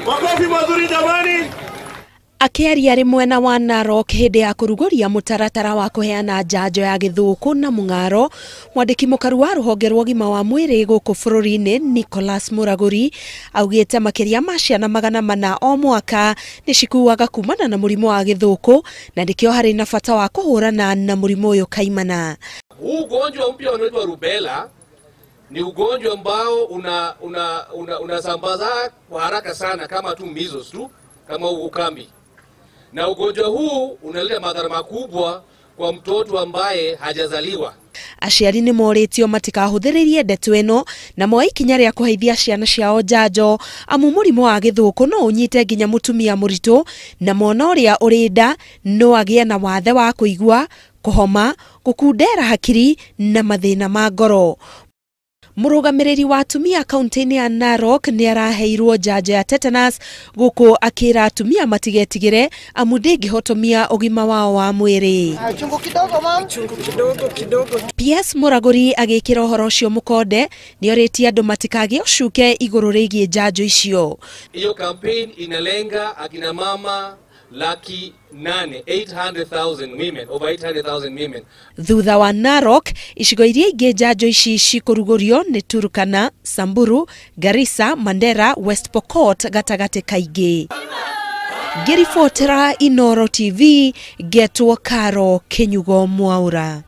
Makofi mazuri jamani. Akĩaria arĩ mwena wa Narok hĩndĩ ya kũrugũria mũtaratara wa kũheana njanjo ya gĩthũkũ na mũng'aro, mwandĩki mũkaru wa rũhonge rwa ũgima wa mwĩrĩ gũkũ bũrũri-inĩ Nicholas Muraguri augĩte makĩria ma ciana 400 o mwaka nĩ cikuaga kumana na mũrimũ wa gĩthũkũ na nĩkĩo harĩ na bata wa kũhũrana na mũrimũ ũyũ kaimana. Huu ugonjwa mpya unaoitwa rubella ni ugonjwa ambao unasambaza kwa haraka sana kama tu measles tu, kama ukambi. Na ugonjwa huu unaleta madhara makubwa kwa mtoto ambaye hajazaliwa. Aciari nĩ morĩtio matikahũthĩrĩrie ndeto ĩno na moe ikinya rĩa kũheithia ciana ciao njanjo amu mũrimũ wa gĩthũkũ no ũnyite nginya mũtumia mũritũ na mwana ũrĩa ũrĩ nda no agĩe na wathe wa kũigua, kũhoma, gũkundera hakiri na mathĩna ma ngoro. Mũrũgamĩrĩri wa atumia kaunti-inĩ ya Narok nĩ araheirwo njanjo ya tetanus gũkũ akĩra atumia matigetigĩre amu ndĩngĩhotomia ũgima wao wa mwĩrĩ. Chungu kidogo mam. Chungu kidogo kidogo. PS Muraguri agĩkĩra ũhoro ũcio mũkonde nĩorĩtie andũ matikagĩe ũcuke igũrũ rĩgiĩ njanjo icio. Hiyo campaign inalenga akina mama 800,000, 800,000 women, over 800,000 women. Thutha wa Narok, icigo iria ingĩ njanjo ici cikũrugũrio nĩ Turkana, Samburu, Garissa, Mandera, West Pokot gatagatĩ kaingĩ. Ngĩribotera Inooro TV, ngetwo Karo Kinyugo Mwaura.